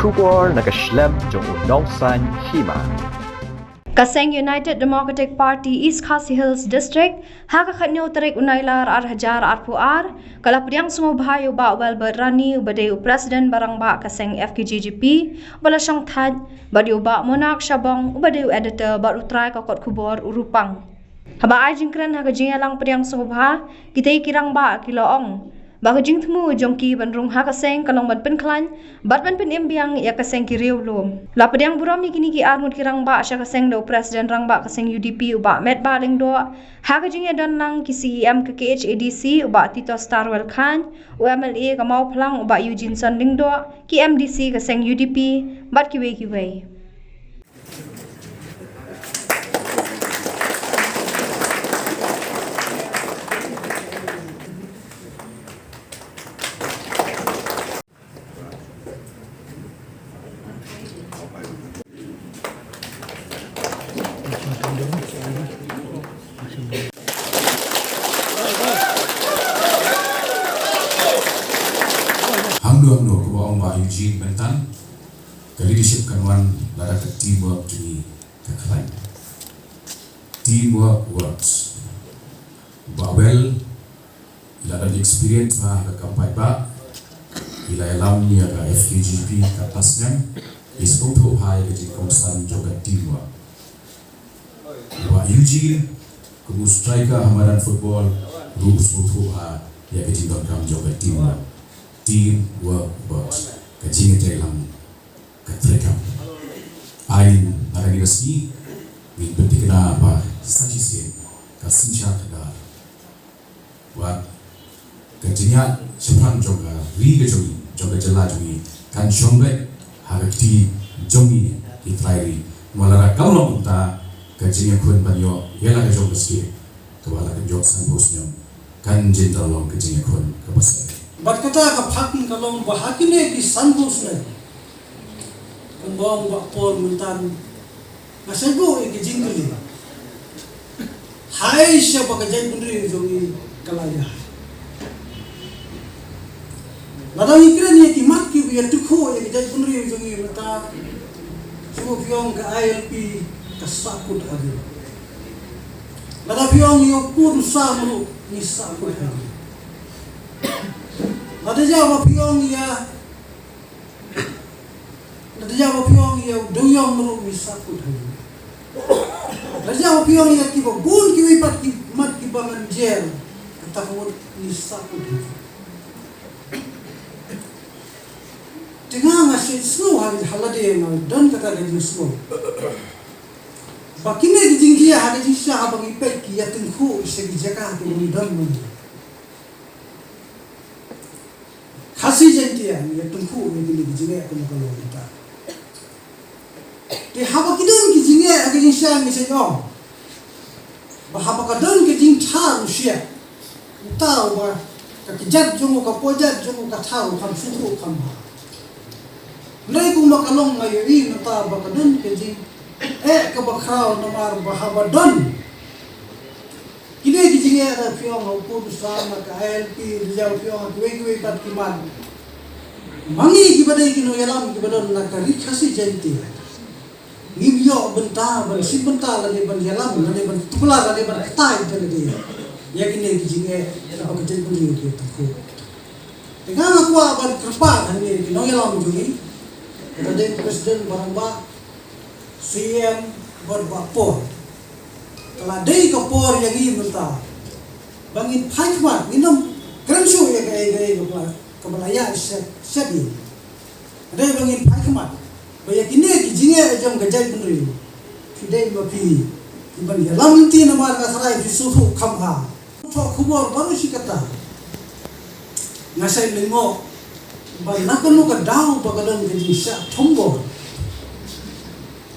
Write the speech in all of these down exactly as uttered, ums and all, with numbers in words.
Khubor na ka shlem jong u Nongsaiñ Hima. Ka seng United Democratic Party East Khasi Hills District, ha ka khatnyo tarik u Nailar ar hajar arphew ar, ka la pdiang sngewbha ïa u Bah Welbert Rani uba dei u President ba rangbah ka seng F K J G P, ba la shong thait, bad ïa u Bah Monarch Shabong uba dei u Editor bad u trai ka kot khubor u Rupang. Haba ai jingkren ha ka jingïalang pdiang sngewbha, kitei ki rangbah ki la ong ba ka jingthmu jong ki ban rung ha ka seng ka long ban pynkhlaiñ bad ban pynim biang ïa ka seng ki riewlum. La pdiang burom ïa kine ki arngut ki rangbah sha ka seng da u President rangbah ka seng U D P u Bah Metbah Lyngdoh, ha ka jingïadon lang ki C E M ka K H A D C u Bah Tito Starwell Chyne, u M L A ka Mawphlang u Bah Eugeneson Lyngdoh, ki M D C ka seng U D P bad kiwei kiwei. Hangno hangno kumba ong Bah Eugene mynta, ka leadership kan wan lada ka teamwork jong ngi ka khlaiñ. Teamwork works. Bah Wel, i la don experience ha ka kam paidbah, i la ïalam ïa ka F K J P katto snem, i sngewthuh bha ïa ka jingkongsan jong ka teamwork. Bah Eugene, kum u striker ha madan football, ruh u sngewthuh bha ïa ka jingdonkam jong ka teamwork. Teamwork works. Ka jingïatrei lang ka treikam. Ai, na kane ka sngi ngin pynthikna ba sa shisien ka synshar khadar, wat ka jingïaid shaphrang jong ka ri ka jong ngi, jong ka jylla jong ngi, kan shong beit ha ka kti jong ngi ki trai ri. Namar lada kam long kumta, ka jingïakhun ban ïoh ïa la ka jong ka state kaba la ka jong sanphew snem kan jin da long ka jingïakhun kaba seh. Bad kata ka phang ka long ba ha kine ki sanphew snem, kumba ong Bah Paul mynta, nga sa buh ïa ka jingkylli. Haei sha ba ka jaitbynriew jong ngi ka la ïaid. Lada ngi kren ïa ki mat kiba ïatyngkhuh ïa ka jaitbynriew jong ngi mynta, shu phi ong ka I L P ka sahkut ha ngi. Lada phi ong ïa u pud u sam ruh ngi sahkut ha ngi. Lada ïa ba phi ong ïa Lada ïa ba phi ong ïa u dewïong ruh ngi sahkut ha ïing. Lada ïa ba phi ong ïa kiba bun kiwei pat ki mat kiba ngan jer, kata ka mut ngi sahkut ha ïing. Te nga nga sngewsih ha, ha lade nga don kata ka jingsngew ba kine ki jingjia ha ka jingshisha haba ngi peit ki ïatyngkhuh sha ki jaka kiba ngi don mynta. Khasi Jaiñtia ngi ïatyngkhuh ïa kine ki jingeh kumba ka long mynta. Te haba ki don ki jingeh ha ka jingshisha ngi sa ong ba haba ka don ka jingthaw u shyiap, uta uba ka kjat jong u, ka pojat jong u ka thaw, kam sngewthuh kam bha. Hynrei kumba ka long nga ïohi mynta ba ka don ka jingeh kaba khraw namar ba haba don kine ki jingeh, lada phi ong ha u pud u sam, ha ka I L P, lada phi ong ha kiwei kiwei pat ki mat, ma ngi kiba dei ki nongïalam kiba don na ka Ri Khasi Jaiñtia, ngim ïoh bynta ban shim bynta lane ban ïalam lane ban tuklar lane ban ktai da lade ïa kine ki jingeh kiba ka jaitbynriew ki ïatyngkhuh. Te nga nga kwah ban kyrpad ha kine ki nongïalam jong ngi, ka dei President Barangbah, C E M bad Bah Paul. Ka la dei ka por ïa ngi mynta ba ngin phai khmat, ngin ym kren shuh ïa kaei kaei kaba la, kaba la ïaid sha, sha ïing. Ka dei ba ngin phai khmat ba ïa kine ki jingeh jong ka jaitbynriew, phi dei ma phi kiban ïalam lynti namar nga tharai phi sngewthuh kham bha. Thoh khubor baroh shi katta, nga sa lyngngoh ba na kano ka daw ba ka don ka jingshah thombor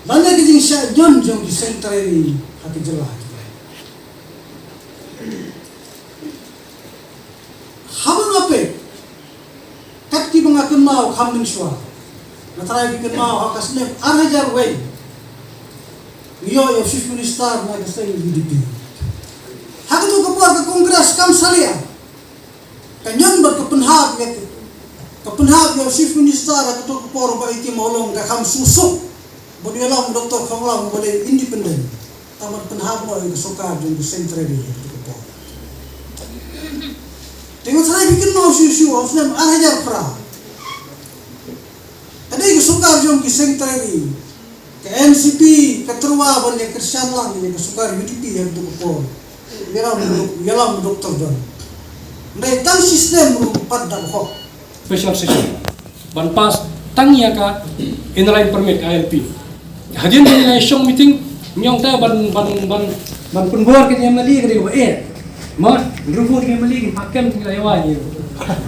lane ka jingshah ñion jong ki seng trai ri ha ka jylla. Haba nga peit kat kiba nga kynmaw kham mynshuwa, nga tharai phi kynmaw ha ka snem ar hajar wei ngi ïoh ïa u Chief Minister na ka seng U D P. Ha kato ka por ka Congress kam salia, ka ñion bad ka pynhap ïa ka, Ka pynhap ïa u Chief Minister ha kato ka por ba i Kim Mawlong ka kham sngewsuk ban ïalam u Doctor Khonglam ba dei independent. Tang ban pynhap noh ïa ka sorkar jong ka Centreville ha kato ka por. Te nga tharai phi kynmaw shuh shuh ha u snem ar hajar phra, ka dei ka sorkar jong ki Centreville, ka N C P ka tyrwa ban ïa kyrshan lang ïa ka sorkar U D P ha kato ka por. Ïalam u Dok-, ïalam u Doctor John. Hynrei tang shi snem ruh pat da ka hok. Special session ban pass tang ïa ka Inner Line Permit, ka I L P. Hadien ba ngi la shong meeting, ngi ong te ban, ban, ban, ban pynbor ka M L A ka dei kaba eh. Ma, hynriew phew ngi mali ngi phah kem ngi la ïa wai ngi.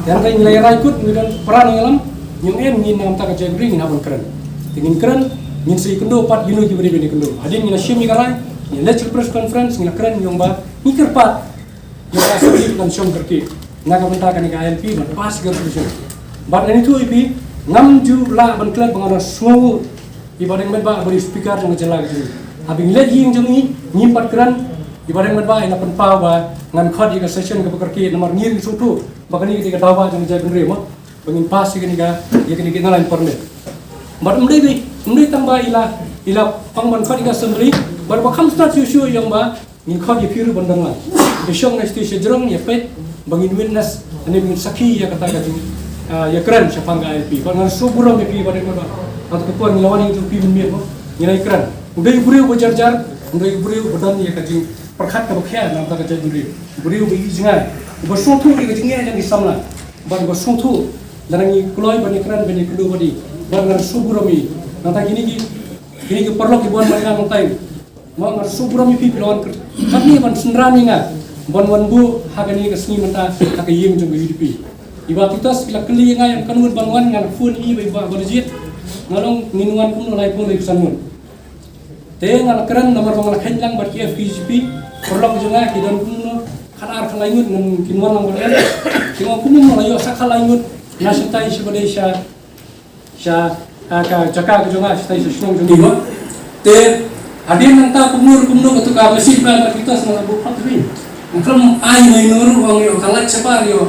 Ïa ka ngi la ïa rai kut ngi don para ngi lam, ngi ong em ngi na ka bynta ka jaitbynriew ngi hap ban kren. Te ngin kren, ngin sa ïakynduh pat ïa kino kiba dei ban ïakynduh. Hadien ngi la shim ïa ka rai, ngi leit sha ka press conference, ngi la kren ngi ong ba ngi kyrpad ïa ka Assembly ban shong kyrkieh na ka bynta kane ka I L P ban pass ka resolution. Bad ngan ïathuh ïa phi, ngam ju lah ban klet ba ngan da sngew ïa i Bah Deng Metbah ba dei u Speaker jong ka jylla ka jong ngi. Haba ngi leit ïing jong ngi, ngim pat kren, i Bah Deng Metbah i la pynpaw ba ngan khot ïa ka session kaba kyrkieh namar ngi ruh ngi sngewthuh ba kane ka dei ka dawa jong ka jaitbynriew mo, ba ngin pass ïa kane ka, ïa kane ka Inner Line Permit. Bad ym dei, ym dei tang ba i la, i la pang ban khot ïa ka Assembly, bad ba kham stad shuh shuh ïa ong ba ngin khot ïa phi ruh ban don lang. Ïa shong na stage sha jrong ïa peit ba ngin witness, lane ba ngin sakhi ïa kata ka jing, ah, ïa kren shaphang ka I L P. Bad ngan sngewburom ïa phi ba dei ba, ha kata ka por ngi la wan ïa u phi mynmiet mo, ngi la ïa kren. U dei u briew ba jar jar, u dei u briew ba don ïa ka jingpyrkhat kaba khia na kata ka jaitbynriew. U briew ba ïohi jngai, uba sngewthuh ïa ka jingeh jong ki samla. Bad uba sngewthuh lada ngi kloi ban ïa kren ban ïa kynduh bad i. Bad ngan sngewburom ïa i. Nangta kine ki, kine ki paralok kiba wan bad nga nangta. Mo, nga sngewburom ïa phi, phi la wan kyrpad katne ban synran ïa nga ban wan buh ha kane ka sngi mynta ha ka ïing jong ka U D P. I Bah Titos ki la kylli ïa nga ïa kano ban wan, nga la phone ïa i Bah Balajied. Nga ong ngin wan kumno, laiphew laiphew san ngut. Te nga la kren namar ba nga la kheiñ lang bad ki F K J P, paralok jong nga ki don kumno, khatar khatlai ngut, ngan, kin wan lang bad nga. Ki ong kumno la ïoh sa khatlai ngut na shatai sha ba dei sha sha, ah, ka jaka ka jong nga, shatai sha shnong jong ngi mo. Te hadien nangta kumno kumno kato ka message ba nga la, kita sa nga la buh pat ri. Nga khlem ai mai no ruh, ong ïoh ka lait shabar ïoh.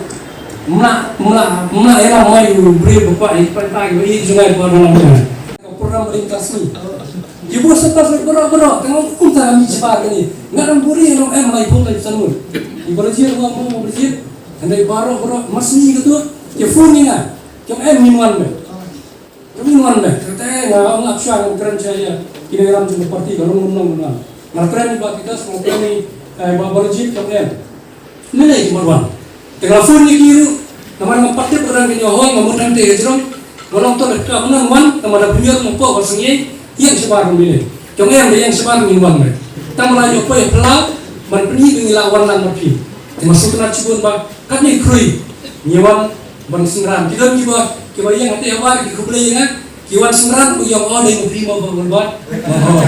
Mla, mla, mla ïalam mai u briew ba kwah ïa pat ba ïoh ïa jong nga ba ïalam jong nga. Ka program ba dei ka sngi. Ïa buh sa pas baroh baroh, tang ong kumta ka mih shabar kane. Nga dang buh ri ïa ong em laiphew laiphew san ngut. Ïa ba la jied ruh, ong ba la jied. Hynrei baroh baroh mar sngi kato ïa phone ïa nga. Ki ong em ngin wan me. Ngin wan me, kata nga ong ap shuwa ngan kren sha ïa kine ram jong ka party ka long long long. Nga kren ïa i Bah Titos, nga kren ïa i, eh, Bah Balajied, ka em. Lei lei ki wan. Te nga phone ïa ki ruh, namar ngam pat tip ba ka dang kane ka hall, nga mut hangtei ka jrong. Nga long to leh ka ngan wan, namar da pynïoh nga poi ka sngi, ïeng shabar ruh lei lei. Ki ong em da ïeng shabar ngin wan me. Tang ba la ïoh poi phyllaw, ban pyni ba ngi la wan lang bad phi. Te nga sngewtynnat shibun ba katne khrui ngi wan ban synran. Ki don kiba, kiba ïeng hangtei habar ki khublei ïa nga. Ki wan synran, u ïoh, oh, dei ma phi mo, ba, ba, ba. Oh.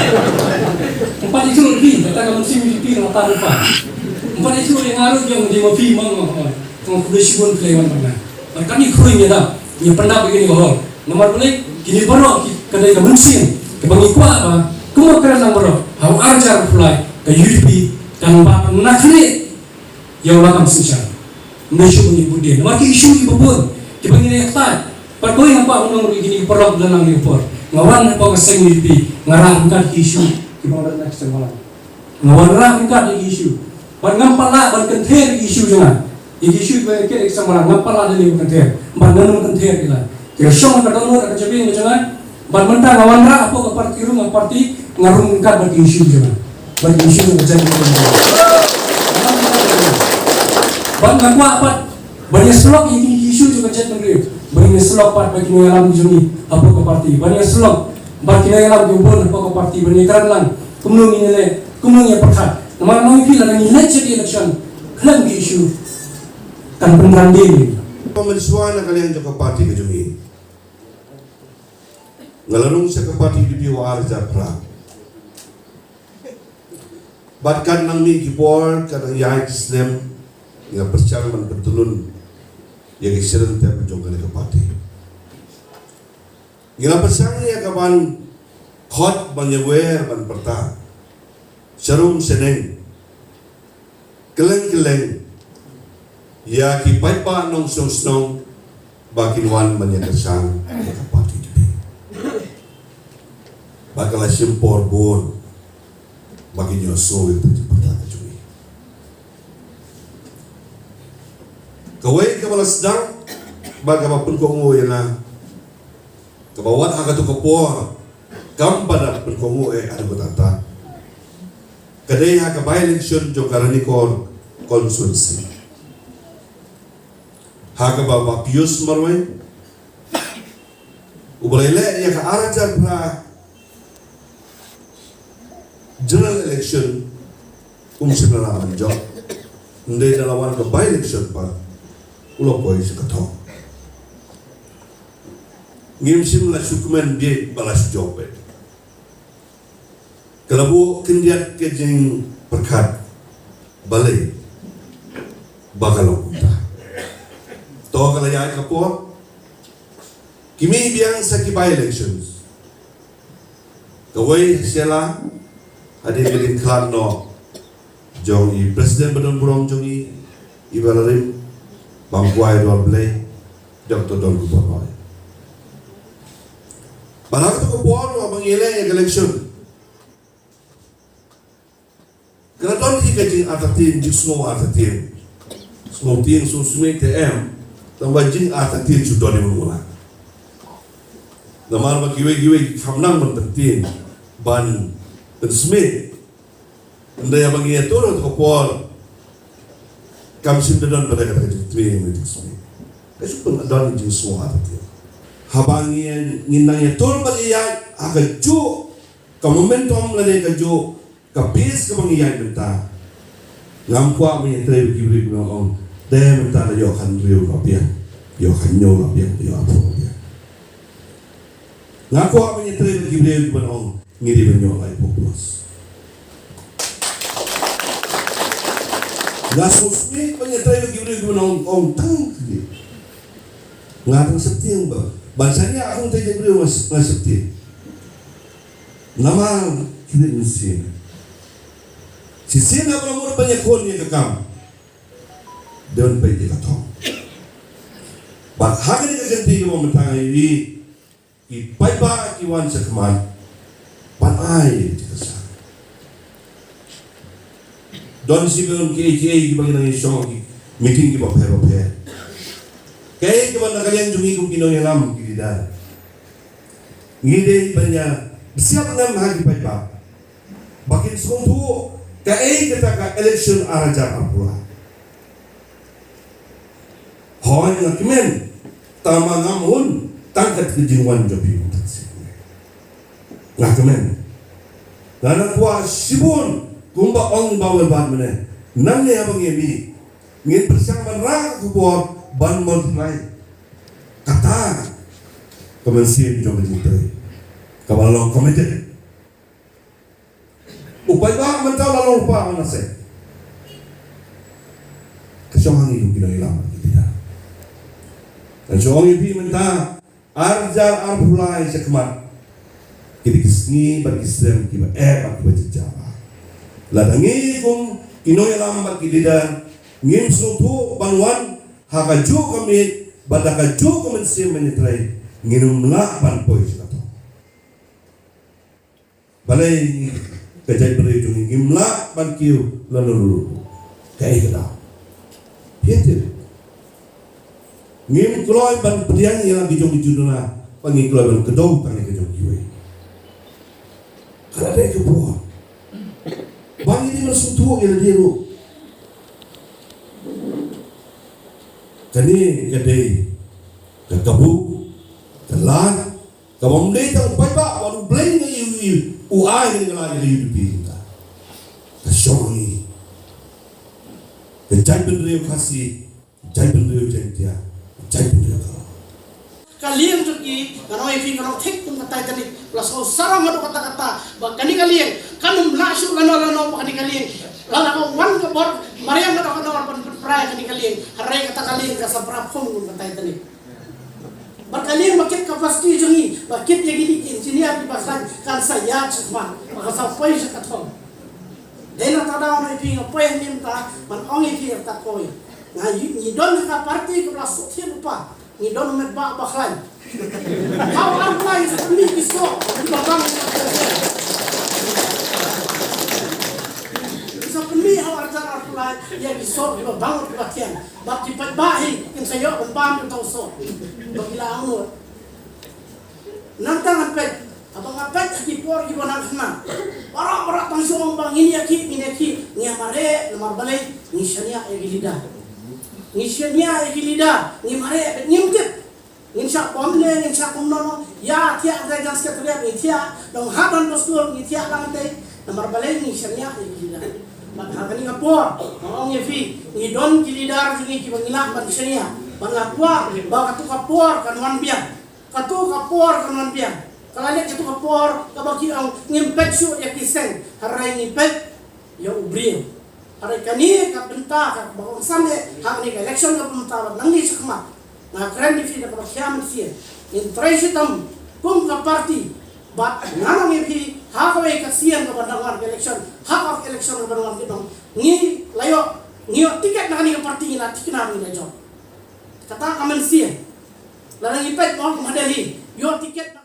Ym pat ithuh ïa phi, kata ka mynsiem ïa phi, kata ka mynsiem. Ym pat ithuh ïa nga ruh, ïoh, dei ma phi mo, oh. Nga khublei shibun phi la wan bad nga. Bad kane khrui ngi da, ngi pyndap ïa kane ka hall. Namar balei, kine baroh ki, ka dei ka mynsiem kaba ngi kwah ba kumno kren lang baroh. Ha u ar hajar arphew lai, ka U D P kan bat na khlieh ïa u lakam synshar. Ym dei shuh ba ngi bud dien namar ki issue kiba bun kiba ngi la ïa ktah. Pat kawei nga kwah ban ong ruh ïa kine ki paralok ba don lang ha kane ka por, nga wan hapoh ka seng U D P, nga rah ryngkat ki issue kiba nga don na ki seng balang. Nga wan rah ryngkat ïa ki issue. Bad ngam pat lah ban kynther ïa ki issue jong nga. Ïa ki issue kiba ngi kit ïa ki seng balang, ngam pat lah da lei ban kynther. Bad ngan ym kynther ïa ki la. Ki la shong ha ka dohnud, ha ka jabieng ka jong nga. Bad mynta nga wanrah hapoh ka party, rung ha party, nga rung ryngkat bad ki issue jong nga. Bad ki issue jong ka jaitbynriew. Bad nga kwah pat ban ïasyllok ïa kine ki issue jong ka jaitbynriew. Ban ïasyllok pat bad ki nongïalam jong ngi hapoh ka party. Ban ïasyllok bad ki nongïalam jong bun hapoh ka party. Ban ïakren lang kumno ngin ïaleh, kumno ngin ïapyrkhat. Namar nga ong ïa phi, lada ngi leit sha ka election khlem ki issue, kan pynrem dien ïa ngi. Nga mynshuwa na ka liang jong ka party ka jong ngi. Nga la rung sha ka party U D P ha u ar hajar phra. Bad katba nang mih ki por, katba nang ïaid ki snem, nga pyrshang ban pyntylun ïa ka shnong tep jong kane ka party. Nga la pyrshang ïa ka ban khot, ban ïawer, ban pyrta sharum shaneng, kylleng kylleng, ïa ki paidbah nongshong shnong, ba kin wan ban ïa kyrshan ïa ka party jong ngi. Ba ka la shim por bun ba kin ïohsngew ïa ka jingpyrta ka jong ngi. Kawei kaba la sdang bad kaba pynkohnguh ïa nga, kaba wat ha kato ka por kam pat da pynkohnguh eh haduh katta katta, ka dei ha ka by-election jong ka Ranikor constituency, ha kaba Bah Pius Marwein uba la ïaleh ïa ka ar hajar phra general election, um shym la lah ban jop. Ym dei, da la wan ka by-election pat u la poi sha ka thong. Ngim shym la shu kmen bieit ba la shu jop eh. Ka la buh khyndiat ka jingpyrkhat, balei ba ka long kumta. To ka la ïaid ka por, ki mih biang sa ki by-elections. Kawei sha la hadien ka jingkhlad noh jong i President ba don burom jong ngi, i ba la rim bam kwai dor Blei, Doctor Donkupon Roy. Bad ha kato ka por ba ngi ïaleh ïa ka election, ka la don hi ka jingartatien, jingsngew artatien. Sngewtieng sngewsmit te em, tangba jingartatien shu don hi mynta. Namar ba kiwei kiwei ki kham nang ban pyntieng, ban pynsmit. Ynda ïa ba ngi ïatur ha kato ka por, kam shym da don pat kata ka jingtieng ne jingsmit. Ka shu pyndonkam jingsngew artatien. Haba ngi, ngi nang ïatur bad ïaid ha kajuh ka momentum lane kajuh ka pace kaba ngi ïaid mynta, ngam kwah ban ïatrei bad ki briew kiba ong, dei mynta la ïoh hynriew noh biang, ïoh hynñiew noh biang, ïoh arphew noh biang. Nga kwah ban ïatrei bad ki briew kiba ong, ngi dei ban ïoh laiphew plus. Nga sngewsih ban ïatrei bad ki briew kiba ong, ong tang ki. Nga tang sheptieng ba ban shaniah kum te ki briew, nga, nga sheptieng. Namar ki dei mynsiem. Shisien haba la mut ban ïakhun ïa ka kam, dei ban peit ïa ka thong. Bad ha kane ka kynti kaba mynta ngi ïohi, ki paidbah ki wan shakhmat ban ai ïa ka jingkyrshan. Don shibun kiei kiei kiba ngi nang ïashong ha ki meeting kiba pher bapher. Kaei kaba na ka liang jong ngi kum ki nongïalam ki leader, ngi dei ban ïa bsiap lem ha ki paidbah ba kin sngewthuh kaei kata ka election ar hajar arphew lai. Hooid nga kmen, tangba ngam hun tang kat ka jingwan jong phi mynta ka sngi. Nga kmen. Nga nang kwah shibun kumba ong i Bah Welbert mynne, nangne haba ngi mih, ngin pyrshang ban rah ka khubor ban multiply. Kata ka mynsiem jong ka jingtrei kaba long committed. U paidbah mynta la long u paidbah Manasseh. Ka shong ha ngi kum ki nongïalam ki leader. Ngan shu ong ïa phi mynta, ar hajar arphew lai shakhmat, ki dei ki sngi bad ki snem kiba eh bad kiba jynjar. Lada ngi kum ki nongïalam bad ki leader ngim sngewthuh ban wan ha kajuh ka miet bad da kajuh ka mynsiem ban ïatrei, ngin ym lah ban poi sha ka thong. Balei ka jaitbynriew jong ngi ngim lah ban kiew lano lano ruh? Kaei ka daw? Phi tip, ngim kloi ban pdiang ïa la ki jong ki jingduna, ba ngi kloi ban kdew tang ïa ka jong kiwei. Ka la dei ka por ba ngi dei ban sngewthuh ïa lade ruh. Kane ka dei ka kabu, ka lad, kaba ym dei tang u paidbah, wat U Blei nga ïohi u ai kane ka lad ïa ka U D P mynta. Ka shong ha ngi, ka jaitbynriew Khasi, ka jaitbynriew Jaiñtia, ka jaitbynriew Garo. Ka lieng jong ki, nga ong ïa phi, ka long thik kum ka Titanic, la sngewsarong haduh katta katta ba kane ka lieng kan ym lah shuh lano lano ba kane ka lieng, lada ka wan ka bor mariang haduh ka dor ban pynpra ïa kane ka lieng, hynrei kata ka lieng ka sa pra phung kum ka Titanic. Bad ka lieng ba kit capacity jong ngi, ba kit ïa kine ki engineer kiba khlaiñ, kan sa ïaid shakhmat, ba ka sa poi sha ka thong. Dei na kata daw nga ong ïa phi, nga poi hangne mynta ban ong ïa phi ïa kata ka por. Nga ïohi, ngi don ha ka party kaba la shu thied lypa. Ngi don met ba ba khlaiñ. Haw ar lai sa pynmih ki soh kiba bang. Sa pynmih haw ar lai ïa ki soh kiba bang kiba thiang. Bad ki paidbah hi kin sa ïoh ban bam ki tau soh. Ba ki la angnud. Nangta ngan peit. Haba nga peit ha ki por kiba nang khynnah. Baroh baroh tang shu ong ba ngin ïa ki, ngin ïa ki, ngin ïa mareh, namar balei, ngi shaniah ïa ki leader. Ngi shaniah ïa ki leader, ngi mareh, bad ngim tip. Ngin shah bom ne, ngin shah kumno no, ïa thiah ka General Secretariat, ngi thiah, dong ha Don Bosco, ngi thiah lang te, namar balei ngi shaniah ïa ki leader. Bad ha kane ka por, nga ong ïa phi, ngi don ki leader jong ngi kiba ngi lah ban shaniah, bad nga kwah, ba katu ka por kan wan biang. Katu ka por kan wan biang. Ka la leit katu ka por kaba ki ong ngim peit shuh ïa ki seng. Hynrei ngi peit ïa u briew. Hynrei kane ka bynta kaba kongsan eh ha kane ka election ka bynta bad nangne shakhmat. Nga kren ïa phi da kaba khia mynsiem. Ngin trei shitom kum ka party. Bad ngan ong ïa phi ha kawei ka sien kaba dang wan ka election. Ha ka election kaba dang wan ki dong. Ngi la ïoh, ngi ïoh tiket na kane ka party ngi la thikna ngi la jop. Kata ka mynsiem. Lada ngi peit mo kum ha Delhi, ïoh tiket.